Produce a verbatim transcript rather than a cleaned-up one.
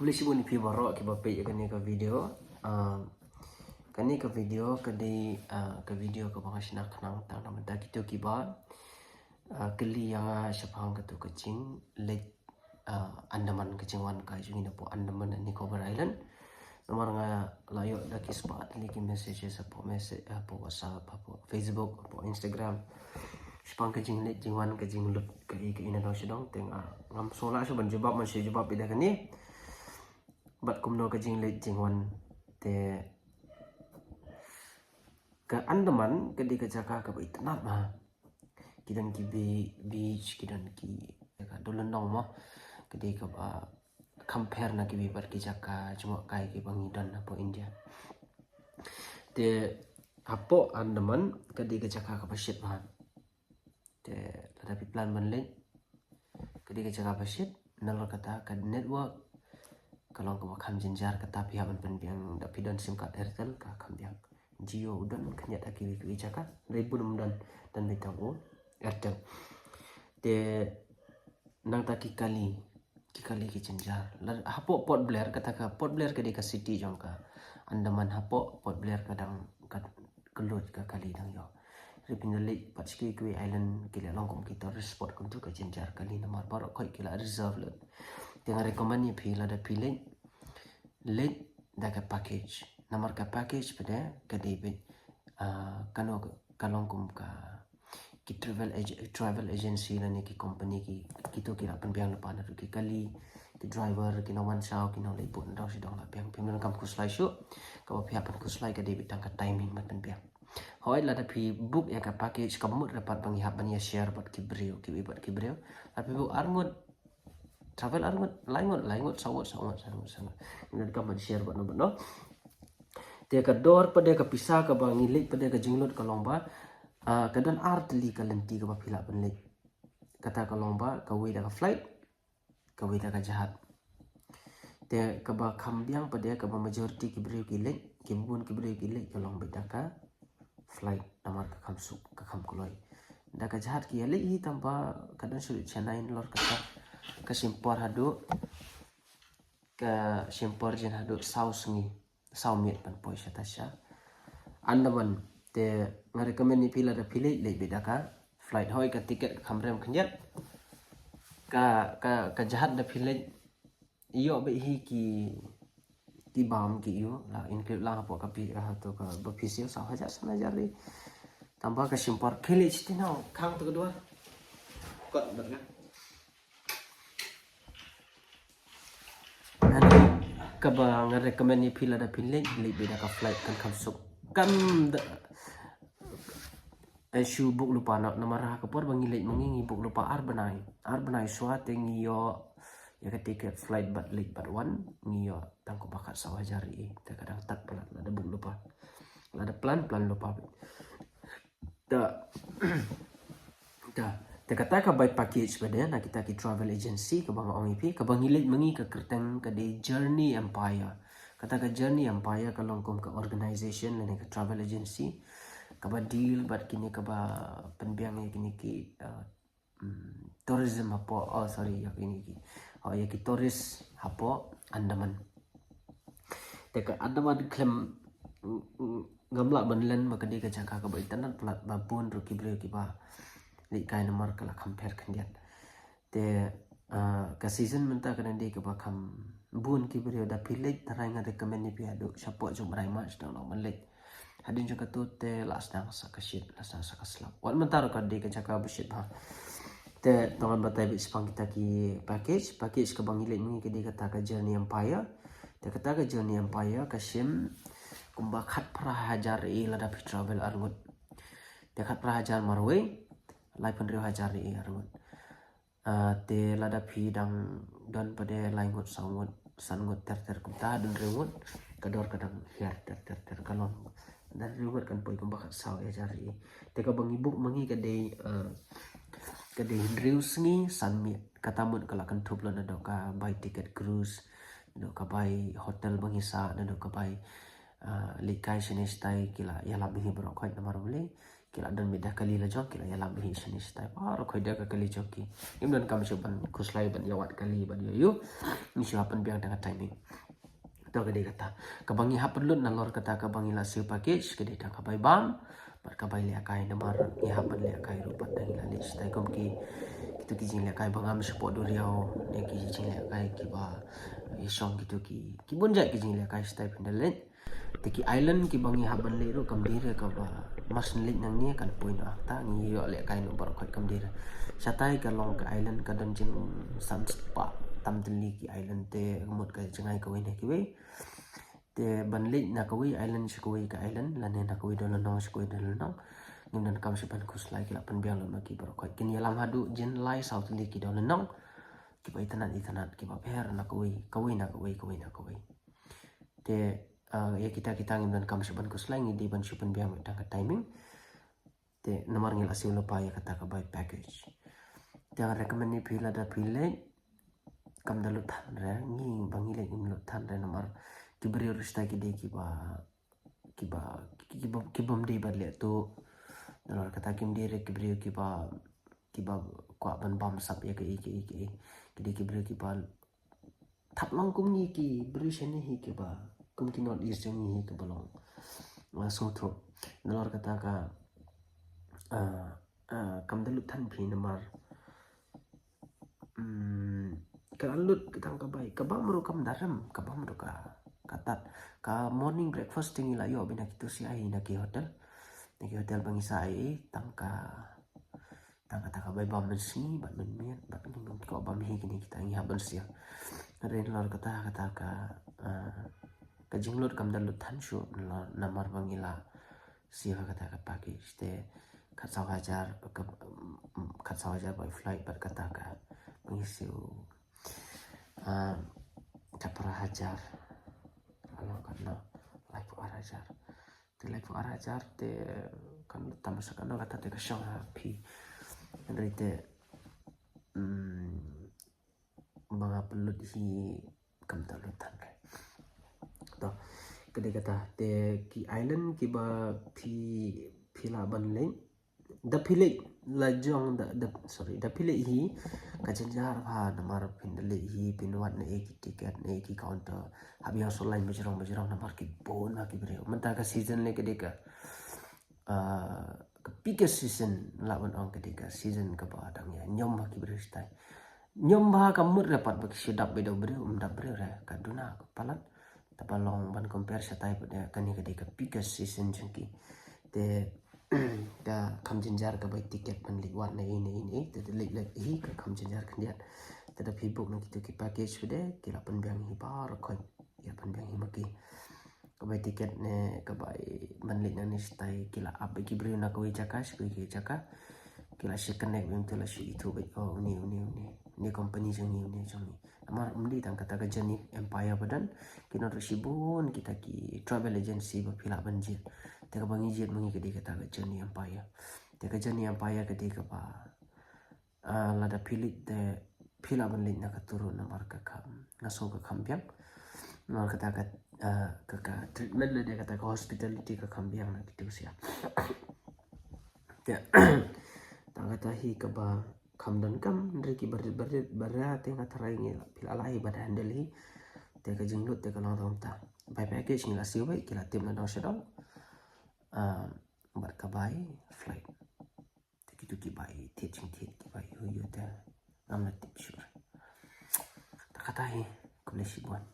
Khublei shibun ïa phi baroh kiba peit ïa kane ka video. Ah, kane ka video ka dei, ah, ka video kaba nga shna khnang tang namar ba kito kiba, ah, kylli ïa nga shaphang kato ka jingleit, ah, Andaman, ka jingwan kai jong ngi napoh Andaman and Nicobar Island. Namar nga la ïoh da ki spah tylli ki messages hapoh message, hapoh WhatsApp, hapoh Facebook, hapoh Instagram. Shaphang ka jingleit jingwan, ka jinglut kaei kaei na dong sha dong, te nga ngam sngew lah shuh ban jubab, man shu jubab ïa da kane. Bad kumno ka jingleit jingwan, te ka Andaman ka dei ka jaka kaba itynnad bha. Ki don ki be-, beach, ki don ki jaka dul lynnong mo. Ka dei kaba compare na kiwei pat ki jaka jngohkai kiba ngi don hapoh India. Te hapoh Andaman ka dei ka jaka kaba shit bha. Te lada phi plan ban leit, ka dei ka jaka ba shit, nalor kata ka network ka long kaba kham jynjar, kata phi hap ban pynbiang, da phi don sim card Airtel ka kham biang. Jio u don khyndiat ha kiwei kiwei jaka, hynrei bun ym don, don beit tang u Airtel. Te nangta ki kali, ki kali ki jynjar. Lada hapoh Port Blair, kata ka Port Blair ka dei ka city jong ka Andaman, hapoh Port Blair ka dang ka, ka lut ka kali dang ïoh. Hynrei phin da leit pat sha kiwei kiwei island, ki la long kum ki tourist spot, kumtu ka jynjar kali namar baroh khoit ki la reserve lut. Te nga recommend ïa phi lada phi leit, leit da ka package. Namar ka package pat ka dei beit, ah, kano ka, ka long kum ka, ki travel ag-, travel agency lane ki company ki, kito ki la pynbiang lypa naduh ki kali, ki driver, ki nongwan shaw, ki nongleit boat na dong sha dong la biang. Phim donkam khuslai shuh, kaba phi hap ban khuslai ka dei beit tang ka timing ban pynbiang. Hooid, lada phi book ïa ka package, kaba mut re pat ba ngi hap ban ïa share bad ki briew, kiwei bad ki briew. Lada phi book ar ngut, travel ar ngut, lai ngut, lai ngut, saw ngut, saw ngut, saw ngut, saw ngut. Ngi donkam ban share bad no bad no. Te ka dor pat, ka pisa kaba ngi leit pat, ka jinglut ka long ba, ah, ka don ar tylli ka lynti kaba phi lah ban leit. Kata ka long ba kawei da ka flight, kawei da ka jahaj. Te kaba kham biang pat, kaba majority ki briew ki leit, ki bun ki briew ki leit, ka long beit da ka flight namar ka kham suk, ka kham kloi. Da ka jahaj ki ïa leit hi tang ba ka don shuh Chennai nalor kata, ka shim por haduh, ka shim por jin haduh saw sngi, saw miet ban poi shata sha Andaman. Te nga recommend ïa phi lada phi leit, leit beit da ka flight. Hooid, ka ticket ka kham rem khyndiat. Ka, ka, ka jahaj da phi leit, ïoh beit hi ki, ki bam ki ïoh, la include lang hapoh ka pi-, ha to kaba phi siew saw hajar, san hajar ri. Tang ba ka shim por, khie leit shatei na khang to ka duwar. Kot bad nga. Hynrei kaba nga recommend ïa phi lada phi leit, leit beit da ka flight, kan kham suk. Kan da, eh, shu book lypa na, namar ha ka por ba ngi leit ma ngi, ngi book lypa ar bnai. Ar bnai shuwa te ngi ïoh ïa ka ticket flight bad leit bad wan, ngi ïoh tang kumba khatsaw hajar ri. Te ka dang tad palat lada book lypa. Lada plan, plan lypa. Te, te, te kata ka bai package pat na kita ki travel agency, kaba nga ong ïa phi, kaba ngi leit ma ngi ka kyrteng ka dei Journey Empire. Kata ka Journey Empire ka long kum ka organization lane ka travel agency kaba deal bad kine, kaba pynbiang ïa kine ki, uh, mm, tourism hapoh, oh, sorry, ïa kine ki, oh, ïa ki tourist hapoh Andaman. Te ka Andaman khlem, mm, mm, ngam lah ban len ba ka dei ka jaka kaba itynnad palat, ba bun ruh ki briew kiba leit kai namar ka la kham pher khyndiat. Te, ah, ka season mynta ka dang dei kaba kham bun ki briew. Da phi leit, tharai nga recommend ïa phi haduh shapoh jong u bnai March, dang long ban leit. Hadien jong kato te la sdang sa ka shit, la sdang sa ka slap. Wat mynta ruh ka dei ka jaka ba shit bha. Te to ngan batai beit shaphang kita ki package. Package kaba ngi leit ma ngi ka dei kata ka Journey Empire. Te kata ka Journey Empire ka shim kumba khatphra hajar ri lada phi travel ar ngut. Te khatphra hajar marwei, laiphew hynriew hajar ri ar ngut. Ah, te lada phi dang don pat lai ngut, saw ngut, san ngut ter ter kumta, don hynriew ngut, ka dor ka dang hiar ter ter ter, ka long. Don hynriew ngut kan poi kumba khatsaw hajar ri. Te kaba ngi book ma ngi ka dei, ah, ka dei hynriew sngi san miet. Kata mut ka la kynthup lem naduh ka bai ticket cruise, naduh ka bai hotel ba ngi sah, naduh ka bai, ah, leit kai shane shatai, ki la ïalam hi baroh khoit namar balei, ki la don beit da kali la jong, ki la ïalam hi shane shatai baroh khoit da ka kali jong ki. Ngim donkam shuh ban khuslai ban ïa wad kali ban ïoh ïoh. ngi shu hap ban biang tang ka timing. To ka dei kata. Kaba ngi hap ban lut nalor kata kaba ngi la siew package ka dei tang ka bai bam bad ka bai lehkai, namar ngi hap ban lehkai ruh bad tang ngi la leit shatai kum ki, kitu ki jinglehkai ba ngam shapoh duriaw ne ki jinglehkai kiba ïashong, kitu ki, ki bun jait ki jinglehkai shatai phin da leit. Te ki island kiba ngi hap ban leit ruh kam dei re kaba mar shen leit nangne kan poi noh hangta, ngi ïoh lehkai noh baroh khoit, kam dei re. Shatai ka long ka island ka don jingsan spah tam tylli ki island, te mut ka jngai kawei na kiwei. Te ban leit na kawei island sha kawei ka island lane na kawei dong lynnong sha kawei dong lynnong, ngim donkam shuh ban khuslai, ki la pynbiang lut ma ki baroh khoit. Kin ïalam haduh jin lai saw tylli ki dong lynnong kiba itynnat itynnat, kiba pher na kawei, kawei na kawei, kawei na kawei. Te ah, ïa kita kita ngim donkam shuh ban khuslai, ngi dei ban shu pynbiang beit tang ka timing. Te namar ngi la siew lypa ïa kata ka bai package. Te nga recommend ïa phi lada phi leit, kam da lut than re, ngi ba ngi leit ngim lut than re, namar ki briew ruh shatai ki dei kiba, kiba, kiba, kibym dei ban leh tuh. Nalor kata kim dei re ki briew kiba, kiba kwah ban bam sap ïa kaei kaei kaei. Ki dei ki briew kiba thap long kum ngi ki briew shane hi kiba, kum ki North East jong ngi hi kiba long, ah, sngewthuh. Nalor kata ka, ah, ah, kam da lut than phi namar, mm, ka la lut ka tang ka bai, ka bam ruh kam da rem, ka bam ruh ka, ka tad. Ka morning breakfast te ngi la ïoh beit na kitu sha hi na ki hotel. Na ki hotel ba ngi sah ei, tang ka tang kata ka bai bam mynsngi bad mynmiet bad ngi bam, ki kwah bam hi kine kita, ngi hap ban siew. Hynrei nalor kata, kata ka, ah, ka jinglut kam da lut than shuh, nalor namar ba ngi la siew ha kata ka package te khatsaw hajar ka, mm, khatsaw hajar bai flight bad kata ka ba ngi siew, ah, khatphra hajar. Ka long katno, laiphew ar hajar. Te laiphew ar hajar te kan tam sa katno kata te ka shong ha phi. Hynrei te, mm, ba nga pynlut hi kam da lut than re. To ka dei kata te ki island kiba phi, phi lah ban leit, da phi leit la jong da, da, sorry, da phi leit hi ka jynjar bha namar phin da leit hi phin wad na ei ki ticket na ei ki counter, hap ïa shu line bajrong bajrong namar ki bun bha ki briew. Mynta ka season lei ka dei ka, ah, ka peak season, lah ban ong ka dei ka season kaba dang ïa ñiom bha ki briew shatai. Ñiom bha ka mut re pat ba ki shu dap beit da u briew, um dap briew re, ka duna ka palat. Te ba long ban compare shatai pat ïa kane ka dei ka peak season jong ki. Te ka kham jynjar ka bai ticket ban leit wad na ei na ei na ei, te leit leit hi ka kham jynjar khyndiat. Te da phi book na kitu ki package pat de ki la pynbiang hi baroh khoit, ki la pynbiang hi ma ki. Ka bai ticket ne ka bai ban leit nangne shatai ki la ap beit ki briew na kawei jaka sha kawei jaka. Ki la shu connect beit, te la shu ithuh beit, oh, une une une, une company jong ngi, une jong ngi. Namar ym dei tang kata ka Journey Empire ba don, ki don ruh shibun kita ki travel agency ba phi lah ban jied. Te kaba ngi jied ma ngi ka dei kata ka Journey Empire. Te ka Journey Empire ka dei kaba, ah, lada phi leit te phi lah ban leit na katu ruh namar ka kham, nga sngew ka kham biang. Namar kata ka, ah, ka, ka treatment lane kata ka hospitality ka kham biang na kitu sha. Te tang kata hi kaba kham donkam, hynrei ki barit barit ba ra te nga tharai ngi la, phi la lah hi ban handle hi. Te ka jinglut te ka long tang kumta. Bai package ngi la siew beit, ki la tip na dong sha dong. Ah, bad ka bai flight. Te kitu ki bai thied jingthied, ki bai ïoh ïoh te ngam la tip shuh. Te kata hi, khublei shibun.